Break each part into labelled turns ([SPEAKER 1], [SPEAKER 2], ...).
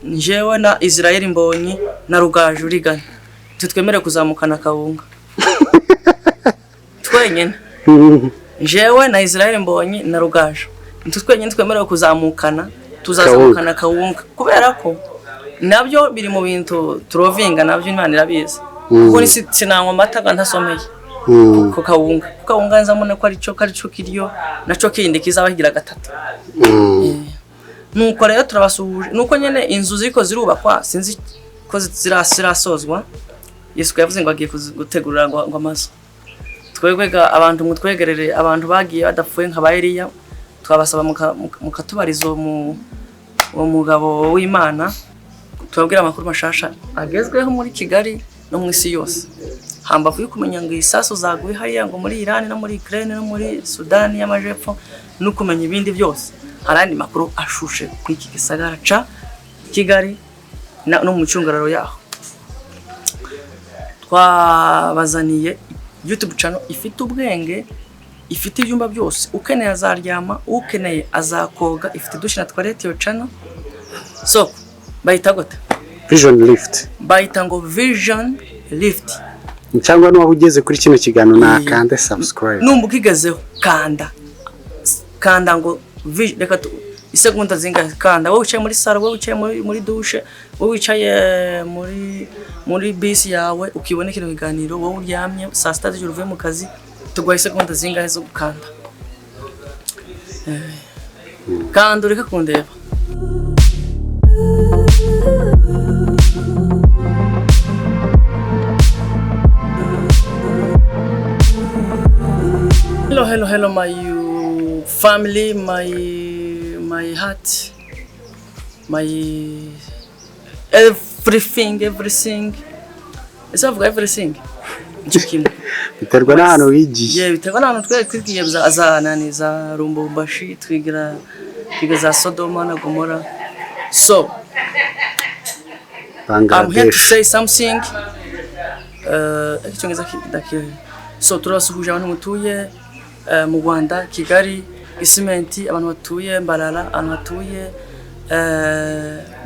[SPEAKER 1] Njyewe na Israel Mbonyi na Rugaju Rigana tutwemere kuzamukana kawunga twenyine. Njyewe na Israel Mbonyi na Rugaju nitwe twenyine twemerewe kuzamukana, tuzazamukana kawunga, kubera ko nabyo biri mu bintu turovinga, nabyo Imana irabizi, kuko sinanywa amata nga ntasomeye ku kawunga, kuko kawunga nzamubona ko aricyo kiryo naco kindi kizaba kigira gatatu. Nuko rero turabasuhuje. Nuko nyene inzu ziriko zirubakwa, sinzi ko zirasozwa. Yesu yavuze ngo agiye gutegurira ngo amazu. Twebwe abantu mutwegerere, abantu bagiye badapfuye nka ba Eliya, twabasaba mukatubariza uwo mugabo w'Imana, tubabwira amakuru mashasha agezweho muri Kigali no mu isi yose. Hambavu yo kumenya ngo isasu zaguye hariya ngo muri Iran no muri Ukraine no muri Sudani y'Amajepfo, no kumenya ibindi byose, hari andi makuru ashushe kuri iki gisagara ca Kigali no mu micungararo yaho. Twabazaniye YouTube channel ifite ubwenge, ifite ibyumba byose. Ukeneye azaryama, ukeneye azakoga, ifite douche na toilette. Iyo channel so bayita gute?
[SPEAKER 2] Vision Lift.
[SPEAKER 1] Bayita ngo Vision Lift.
[SPEAKER 2] Cyangwa n'uwaba ugeze kuri kino kiganiro nakande subscribe.
[SPEAKER 1] Numva ukigezeho, kanda, kanda ngo reka isegonda zingahe, kanda. Wowe wicaye muri salo, wowe wicaye muri douche, wowe wicaye muri bisi yawe ukibona kino kiganiro, wowe uryamye saa 6 z'ijoro uvuye mu kazi, tuguha isegonda zingahe zo gukanda? Kanda ureke kundeba. Hello, hello, hello, my family, my heart, my everything, everything. Ese bavuga everything? Nicyo kimwe.
[SPEAKER 2] Biterwa n'ahantu wigiye.
[SPEAKER 1] Yeah, biterwa n'ahantu twari twigiye za nani, za Lubumbashi, twiga za Sodoma na Gomora. So, I'm here to
[SPEAKER 2] Bangladesh.
[SPEAKER 1] say something. Icyongereza So turabasuhuje abantu mutuye mu Rwanda, Kigali, Gisimenti, abantu batuye Mbarara, abantu batuye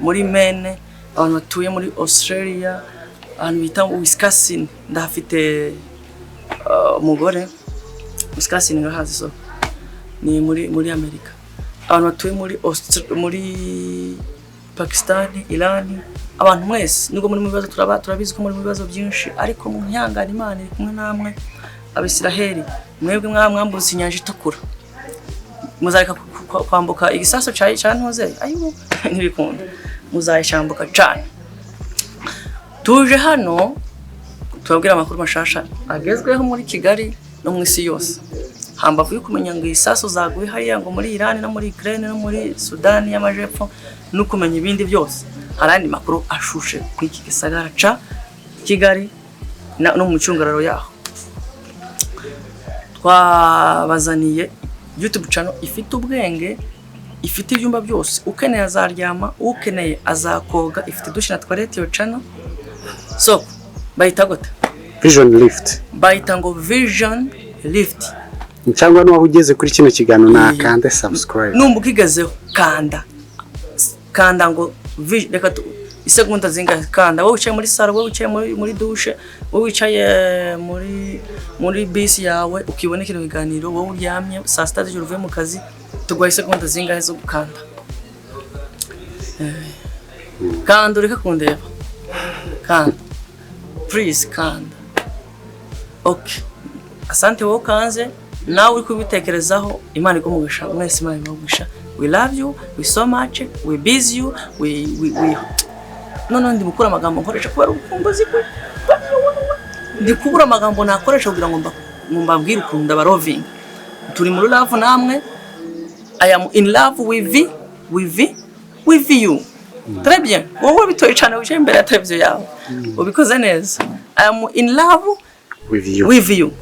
[SPEAKER 1] muri Maine, abantu batuye muri Australia, ahantu bita Wisconsin, ndahafite umugore. Wisconsin urahazi? So ni muri Amerika. Abantu batuye muri Pakistan, Iran, abantu mwese nubwo muri mu bibazo, turabizi ko muri mu bibazo byinshi, ariko mu myangana Imana iri kumwe namwe. Abisiraheli mwebwe mwambutse inyanja itukura, muzareka kwambuka igisaso ca ntuze ayibo ntibikunda, muzayishambuka cane. Tuje hano tubabwira amakuru mashasha agezweho muri Kigali no mu isi yose. Hambavu yo kumenya ngo isasu zaguye hariya ngo muri Iran no muri Ukraine no muri Sudani y'Amajepfo, no kumenya ibindi byose, hari andi makuru ashushe kuri iki gisagara ca Kigali no mu micungararo yaho. Twabazaniye YouTube channel ifite ubwenge, ifite ibyumba byose. Ukeneye azaryama, ukeneye azakoga, ifite douche na toilette. Iyo channel so bayita gute?
[SPEAKER 2] Vision Lift.
[SPEAKER 1] Bayita ngo Vision Lift.
[SPEAKER 2] Cyangwa n'uwaba ugeze kuri kino kiganiro nakande subscribe.
[SPEAKER 1] Numva ukigezeho, kanda, kanda ngo reka isegonda zingahe, kanda. Wowe wicaye muri salo, wowe wicaye muri douche, wowe wicaye muri bisi yawe ukibona kino kiganiro, wowe uryamye saa 6 z'ijoro uvuye mu kazi, tuguha isegonda zingahe zo gukanda? Kanda ureke kundeba, kanda, please, kanda. Okay, asante wowe ukanze, nawe uri kubitekerezaho, Imana iguhe mwese, Imana iguhe. We love you, we so much, we busy you, we none ndi gukura amagambo nkoresha kubera urukumbuzi kwe, ndi kubura amagambo nakoresha kugira ngo mbabwire ukuntu ndabarovinga. Turi muri love namwe. I am in love with you. Très bien. Wowe bitoye cyane wicaye imbere ya televiziyo yawe, ubikoze neza. I am in love
[SPEAKER 2] with you.
[SPEAKER 1] With you.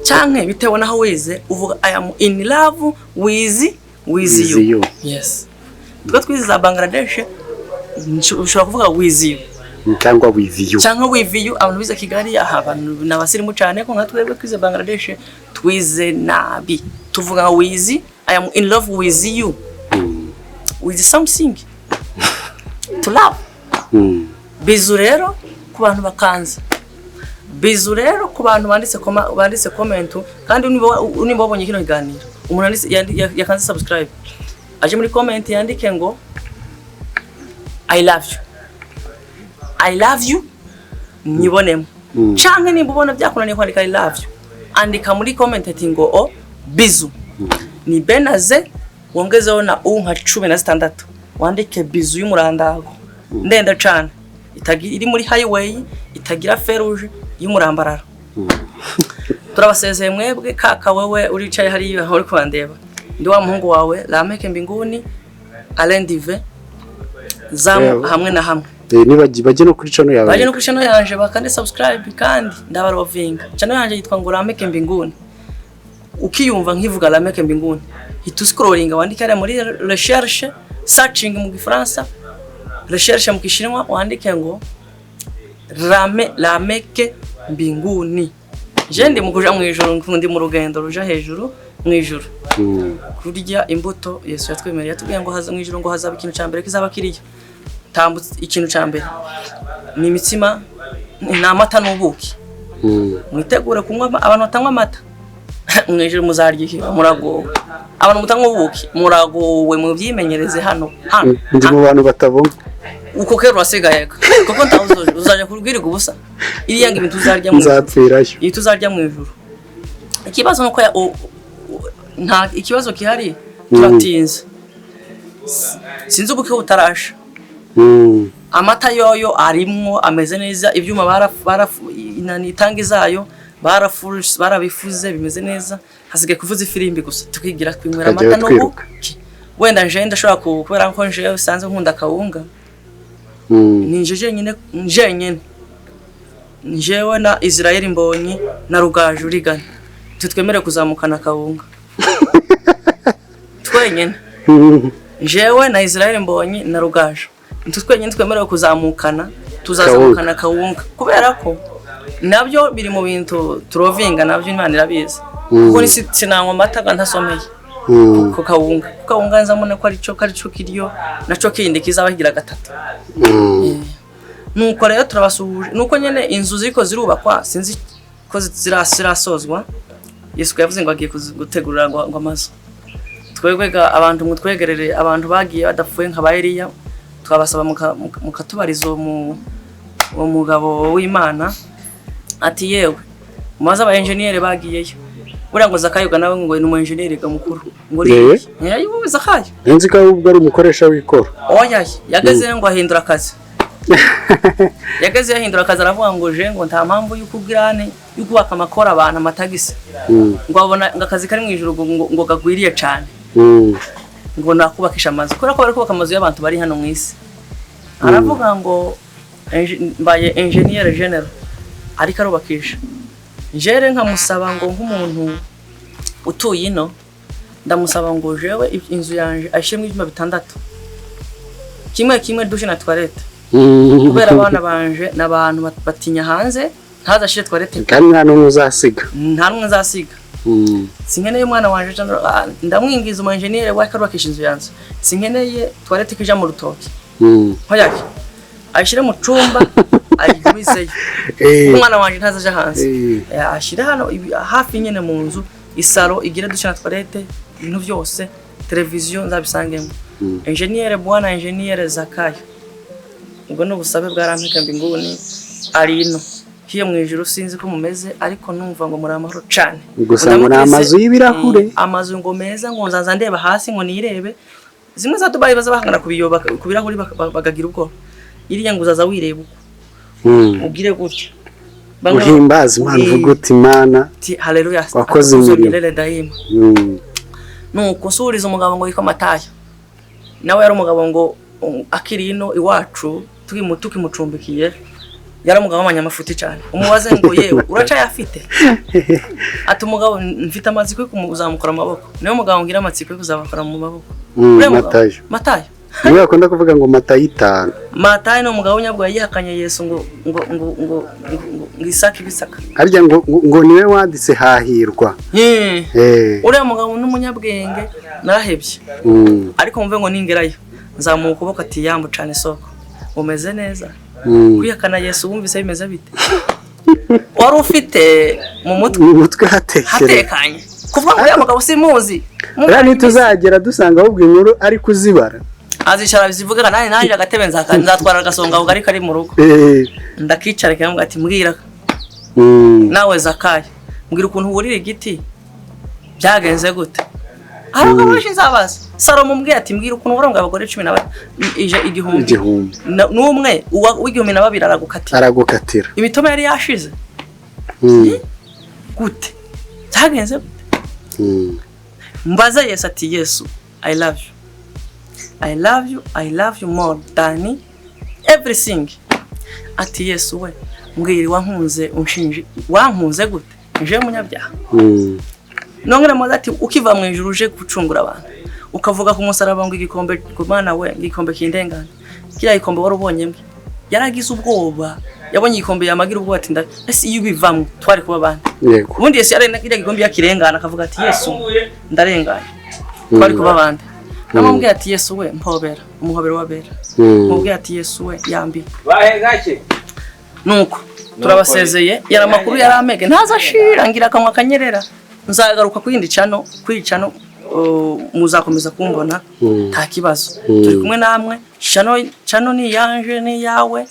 [SPEAKER 1] Canke bitewe naho wize, uvuga "I am in love with
[SPEAKER 2] With
[SPEAKER 1] you."
[SPEAKER 2] you.
[SPEAKER 1] Yes, twe twize za Bangladesh, ushobora kuvuga "with you"
[SPEAKER 2] cyangwa "with you".
[SPEAKER 1] Cyangwa "with you". Abantu bize Kigali aha, abantu ni abasirimu cyane, ko nka twebwe twize Bangladesh twize nabi, tuvuga "with", "I am in love with you", with something. To love.
[SPEAKER 2] Mm.
[SPEAKER 1] Bisous rero ku bantu bakanze, bisous rero ku bantu banditse comment. Kandi niba wabonye kino kiganiro, umuntu yakanze subscribe, aje muri comment yandike ngo "I love you, I love you", nyibonemo. Canke nimba ubona byakunaniye kwandika "I love you", andika muri comment ati ngo "O bisous". Ni benaze wongezeho na u nka 16, wandike bisous y'umurandago ndenda cane iri muri highway, itagira feruje, y'umurambararo. Turabasezeye mwebwe. Kaka wewe uricaye hariya aho uri kubandeba, ndi wa muhungu wawe Lameke Mbinguni Alain Dive zamu.
[SPEAKER 2] Yewe.
[SPEAKER 1] Hamwe na hamwe.
[SPEAKER 2] Nibagiye bajye no kuri channel yawe.
[SPEAKER 1] Baje no kuri channel yanje bakande subscribe, kandi ndabarovinga. Channel yanje yitwa ngo Lameke Mbinguni. Ukiyumva nkivuga Lameke Mbinguni, hita uscrollinga, wandike hariya muri recherche, searching mu Gifaransa, recherche mu Kishinwa, wandike ngo Lameke Mbinguni. Je ndi mu kuja mu ijuru, ndi mu rugendo ruja hejuru mu ijuru kurya imbuto Yesu yatwemereye. Yatubwiye ngo haza mu ijuru, ngo hazaba ikintu cya mbere kizaba kiriyo tambutse. Ikintu cya mbere ni imitsima, ni amata n'ubuki. Mwitegure kunywa abantu batanywa amata mu ijuru muzarya iki? Muragowe. Abantu mutanywa ubuki muragowe, mubyimenyereze hano hano.
[SPEAKER 2] Ndi mu bantu batabona.
[SPEAKER 1] Uko kera urasigaye kuko ntawe uzajya kubwirirwa ubusa iriya ngo ibintu uzarya mu ijuru.
[SPEAKER 2] Nzapfirayo.
[SPEAKER 1] Ibintu tuzarya mu ijuru, ikibazo nuko nta ikibazo gihari, turatinze. Sinzi ubuke butarasha. Amata yoyo arimwo, ameze neza, ibyuma inani itangi zayo barabifuze, bimeze neza, hasigaye kuvuza ifirimbi gusa tukigira twinywera
[SPEAKER 2] Tukajyayo
[SPEAKER 1] amata
[SPEAKER 2] twiruka.
[SPEAKER 1] n'ubuki. Wenda nje ndashobora kubera ko nje usanzwe nkunda kawunga. Ni nje jenyine, njenyine, njewe na Israel Mbonyi na Rugaju Rigana tutwemerewe kuzamukana kawunga twenyine. Jewe na Israel Mbonyi na Rugaju nitwe twenyine twemerewe kuzamukana, tuzazamukana kawunga, kubera ko nabyo biri mu bintu turovinga, nabyo Imana irabizi, kuko sinanywa amata ga ntasomeye ku kawunga, kuko kawunga nzamubona ko aricyo kiryo naco kindi kizaba kigira gatatu. Nuko rero turabasuhuje. Nuko nyene inzu ziriko zirubakwa, sinzi ko zirasozwa. Yesu yavuze ngo agiye gutegurira ngo amazu. Twebwe ga abantu mutwegerere, abantu bagiye badapfuye nka ba Eliya, twabasaba mukatubariza uwo mugabo w'Imana ati yewe mubaze aba engineer bagiyeyo. Buriya ngo Zakayo ga nawe ngo ni umu engineer ga mukuru ngo
[SPEAKER 2] Yewe?
[SPEAKER 1] Yewe, Zakayo.
[SPEAKER 2] Nzi ko ahubwo ari umukoresha w'ikoro.
[SPEAKER 1] Oya, yagezeyo ngo ahindura akazi, yagezeyo ahindura akazi, aravuga ngo je ngo nta mpamvu y'ukubwirane yo kubaka amakoro abantu amatagisi, ngo abona ngo akazi kari mu ijuru ngo gagwiriye cane, ngo nakubakisha amazu, kubera ko bari kubaka amazu y'abantu bari hano mu isi. Aravuga ngo mbaye engineer general, ariko arubakisha. Njere nkamusaba ngo nk'umuntu utuye ino, ndamusaba ngo jewe inzu yanje ayishyiremo ibyumba bitandatu, kimwe kimwe douche na toilette, kubera abana banje n'abantu batinya hanze, ntazashire toilette.
[SPEAKER 2] Kandi nta n'umwe uzasiga.
[SPEAKER 1] Nta n'umwe nzasiga. Sinkeneye umwana wanje ndamwingiza umu engineer we akarubakisha inzu yanjye, sinkeneye toilette ija mu rutoki. Hoyake ayishyire mu cumba, ayigumizeyo. Umwana wanje ntazaja hanze. Ashyire hano hafi nyene mu nzu, isaro igire douche na toilette, ibintu byose, televiziyo nzabisangemo. Engineer, bwana engineer Zakayo, ubwo ni ubusabe bwarampeka mbinguni ari ino hiyo mu ijuru. Sinzi ko mumeze, ariko numva ngo muri amahoro cane.
[SPEAKER 2] Gusa ngo ni
[SPEAKER 1] Ndamutse-
[SPEAKER 2] amazu y'ibirahure.
[SPEAKER 1] Amazu ngo meza, ngo nzaza ndeba hasi ngo nirebe zimwe za Dubai baza bahangana ku biyo ku birahuri bakagira ubwoba. Iriya ngo uzaza wireba uko ubwire gutya.
[SPEAKER 2] Uhimbaza Imana, uvuga uti Imana
[SPEAKER 1] Ati haleluya,
[SPEAKER 2] wakoze
[SPEAKER 1] atukuzwe
[SPEAKER 2] imirimo.
[SPEAKER 1] Milele daima. Nuko nsubiriza umugabo ngo yitwa Matayo, nawe yari umugabo ngo akiri ino iwacu tukimucumbikiye, yari umugabo w'amanyamafuti cyane. Umubaze ngo yewe uracayafite? Ati umugabo mfite amatsiko yo kuzamukora amaboko. Niyo mugabo ngira amatsiko yo kuzabakora mu maboko. Uriya mugabo-
[SPEAKER 2] Matayo.
[SPEAKER 1] Matayo.
[SPEAKER 2] Niwe bakunda kuvuga ngo Matayo itanu.
[SPEAKER 1] Matayo ni umugabo w'umunyabwoba, yihakanye Yesu ngo isaka ibisaka.
[SPEAKER 2] Harya ngo niwe wanditse hahirwa.
[SPEAKER 1] Uriya mugabo n'umunyabwenge, narahebye. Ariko mve ngo ningerayo nzamuha ukuboko ati yambu cane isoko. Umeze neza? Kwihakana Yesu wumvise bimeze bite? Wari ufite mu mutwe
[SPEAKER 2] Mu mutwe hatekereza
[SPEAKER 1] hatekanye kuvuga ngo uriya mugabo simuzi?
[SPEAKER 2] Rero ntituzagera dusanga ahubwo inkuru ari kuzibara.
[SPEAKER 1] Azicara zivuga, nanjye agatebe nzatwara agasonga bugari kari mu rugo. Ndakicara kamubwira ati: "Mbwira nawe Zakayo, mbwira ukuntu wurira igiti, byagenze gute?" Hari abagabo benshi nzabaza. Salomo mbwira ati: "Mbwira ukuntu warongoye abagore cumi na 1000."
[SPEAKER 2] 1000.
[SPEAKER 1] N'umwe w'1002 aragukatira.
[SPEAKER 2] Aragukatira.
[SPEAKER 1] Imitoma yari yashize. Gute byagenze gute? Mbaza Yesu ati: "Yesu, I love you, I love you, I love you more than everything." Ati: "Yesu we, mbwira, wankunze unshinje, wankunze gute nje munyabyaha?" Nongera mubaza ati: "Ukiva mu ijuru uje gucungura abantu, ukavuga ku musaraba ngo igikombe, ngo Mana we, igikombe kindengane, kiriya gikombe wari ubonye mbwe?" Yaragize ubwoba, yabonye igikombe yamagira ubwoba, ati: "Ese iyo ubivamwo twari kuba abandi?" Ubundi Yesu yarenda kiriya gikombe yakirengana, akavuga ati: "Yesu, ndarenganye, twari kuba abandi?" Namubwiye ati: "Yesu we, mpobera umuhobero w'abera." Mubwiye ati: "Yesu we, yambi."
[SPEAKER 3] Bahe gake.
[SPEAKER 1] Nuko turabasezeye. Yari amakuru, yari amege ntaza ashira ngira akanwa kanyerera. Nzagaruka ku yindi channel, kuri iyi channel muzakomeza kumbona. Nta kibazo. Turi kumwe namwe. Channel ni iyanje, ni iyawe.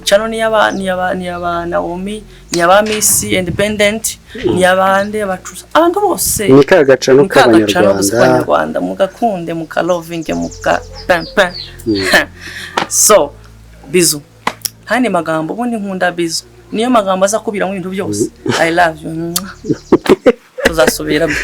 [SPEAKER 1] Channel ni iyaba Naomi, ni iyaba Miss Independent, ni iyabande abacuza, abantu bose.
[SPEAKER 2] Ni ka gacano
[SPEAKER 1] Ni ka gacano gusa
[SPEAKER 2] k'abanyarwanda.
[SPEAKER 1] k'abanyarwanda. Mugakunde, mukalovinge, muka pempe. So bisous, ntandi magambo. Ubundi nkunda bisous, niyo magambo aza kubiramo ibintu byose. I love you. Tuzasubiramo.